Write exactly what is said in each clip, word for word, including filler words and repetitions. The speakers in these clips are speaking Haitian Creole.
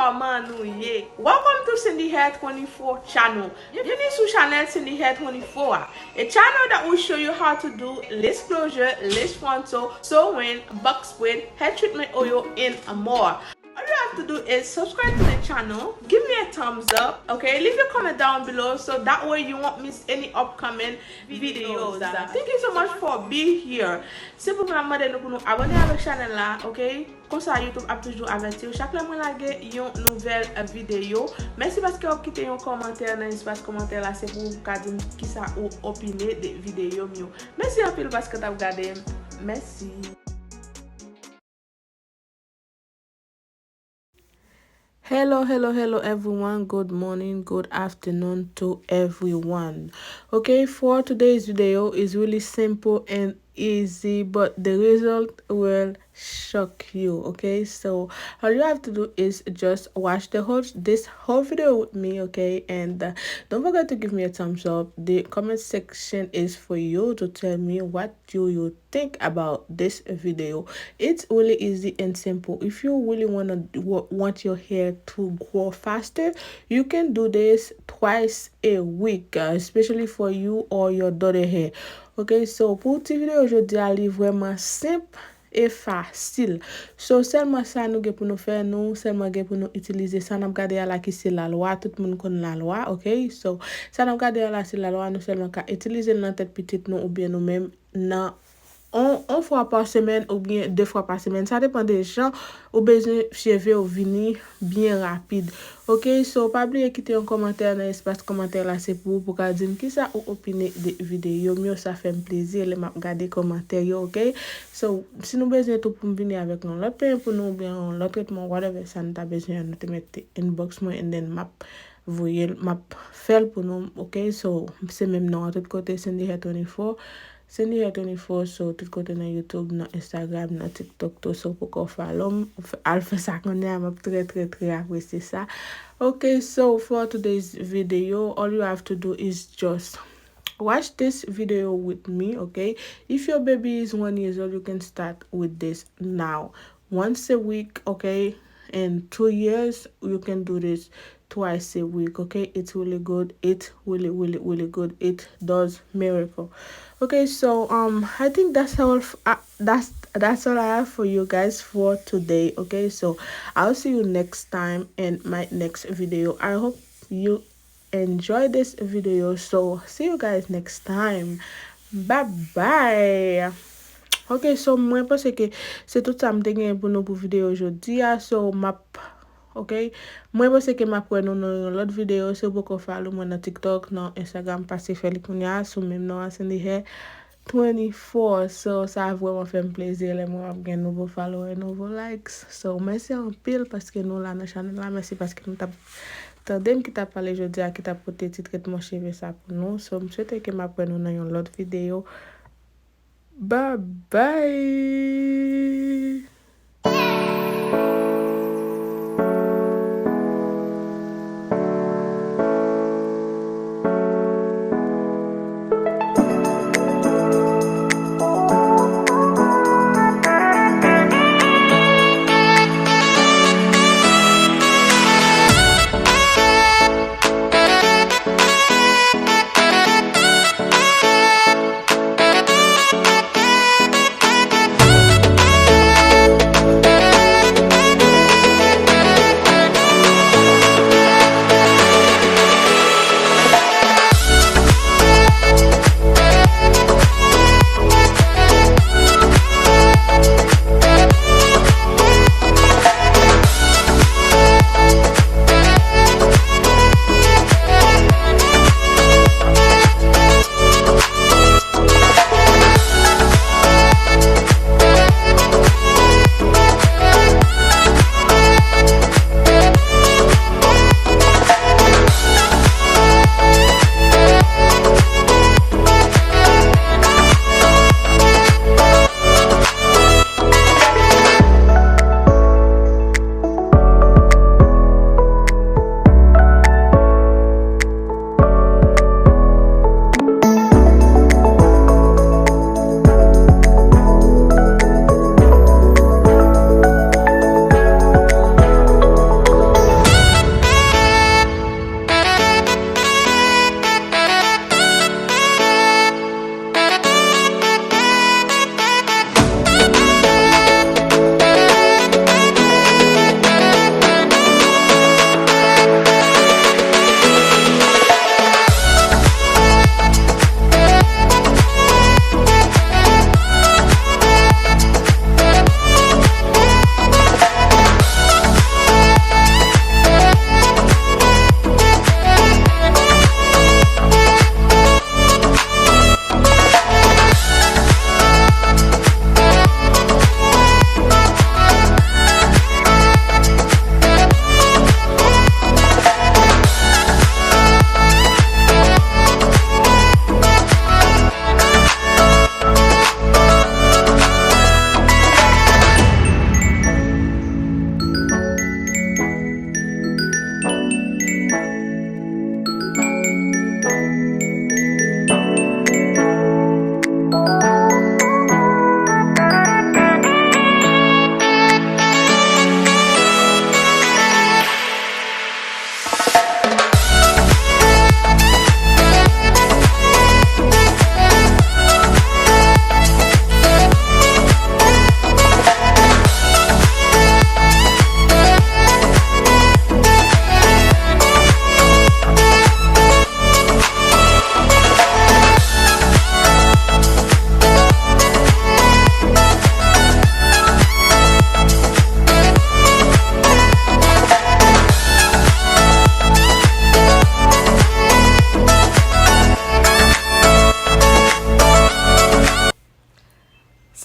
Kòman nou ye? Welcome to Cindy Hair twenty-four channel. Byenvini sou chanèl Cindy Hair twenty-four a. A channel that will show you how to do lace closure, lace frontal, sewing, box braid, hair treatment oil, and more. All you have to do is subscribe to the channel, give me a thumbs up, okay? Leave a comment down below so that way you won't miss any upcoming videos. Thank you so much for being here. Se pou mwen ap mande nou pou nou abòne avèk chanèl la, okay? Konsa YouTube ap toujou avèti w chak lè mwen lage yon nouvèl videyo. Mèsi paske w ap kite yon kòmantè nan espas kòmantè la, se pou w ka di m kisa ou opine de videyo m yo. Mèsi anpil paske w t ap gade m. Mèsi. Hello, hello, hello everyone. Good morning, good afternoon to everyone. Okay, for today's video is really simple and easy, but the result will shock you. Okay, so all you have to do is just watch the whole this whole video with me, okay? And uh, don't forget to give me a thumbs up. The comment section is for you to tell me what do you think about this video. It's really easy and simple. If you really want to want your hair to grow faster, you can do this twice a week, uh, especially for you or your daughter hair. Okay, so pou ti videyo jodi a, li vrèman senp e fasil. So sèlman sa nou gen pou nou fè, nou sèlman gen pou nou itilize sa n ap gade a la ki se lalwa, tout moun konn lalwa, okay? So sa n ap gade a la se lalwa, nou sèlman ka itilize l nan tèt pitit nou oubyen nou menm nan on, on fwa pa semèn oubyen de fwa pa semèn. Sa depann de jan ou bezwen cheve w vini byen rapid. Okay, so pa bliye kite yon kòmantè nan espas kòmantè la, se pou ou pou ka di m kisa ou opine de videyo m yo, sa fè m plezi lè m ap gade kòmantè yo, okay? So si nou bezwen tou pou m vini avèk yon lòt penyen pou nou oubyen yon lòt tretman, whatever sa nou ta bezwen an, nou te mete inbox mwen and then m ap voye l, m ap fè l pou nou, okay? So se menm non an tout kote, Cindy Hair twenty-four. Cindy Hair twenty-four, so tout kote nan YouTube, nan Instagram, nan TikTok tou, so poko follow m, al fè sa kounye a, m ap trè, trè, trè apresye sa. Okay, so for today's video, all you have to do is just watch this video with me, okay? If your baby is one years old, you can start with this now. Once a week, okay? In two years, you can do this twice a week, okay? It's really good. It's really, really, really good. It does miracle. Okay, so um, I think that's all. F- uh, that's that's all I have for you guys for today. Okay, so I'll see you next time in my next video. I hope you enjoy this video. So see you guys next time. Bye bye. Okay, so mwen panse ke se tout sa m te genyen pou nou pou videyo jodi a. So m ap Okay? Mwen panse ke m ap wè nou nan yon lòt videyo. Si w poko follow mwen nan TikTok, nan Instagram, pase fè li kounye a sou menm non an, Cindy Hair twenty-four. So sa vrèman fè m plezi lè mwen ap gen nouvo follower, nouvo likes. So mèsi anpil paske nou la nan chanèl la. Mèsi paske nou t ap tande m ki t ap pale jodi a, ki t ap pote ti tretman cheve sa pou nou. So m swete ke m ap wè nou nan yon lòt videyo. Bye bye.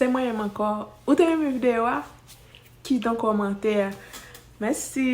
Se mwen menm ankò. Ou te renmen videyo a? Kite yon kòmantè. Mèsi.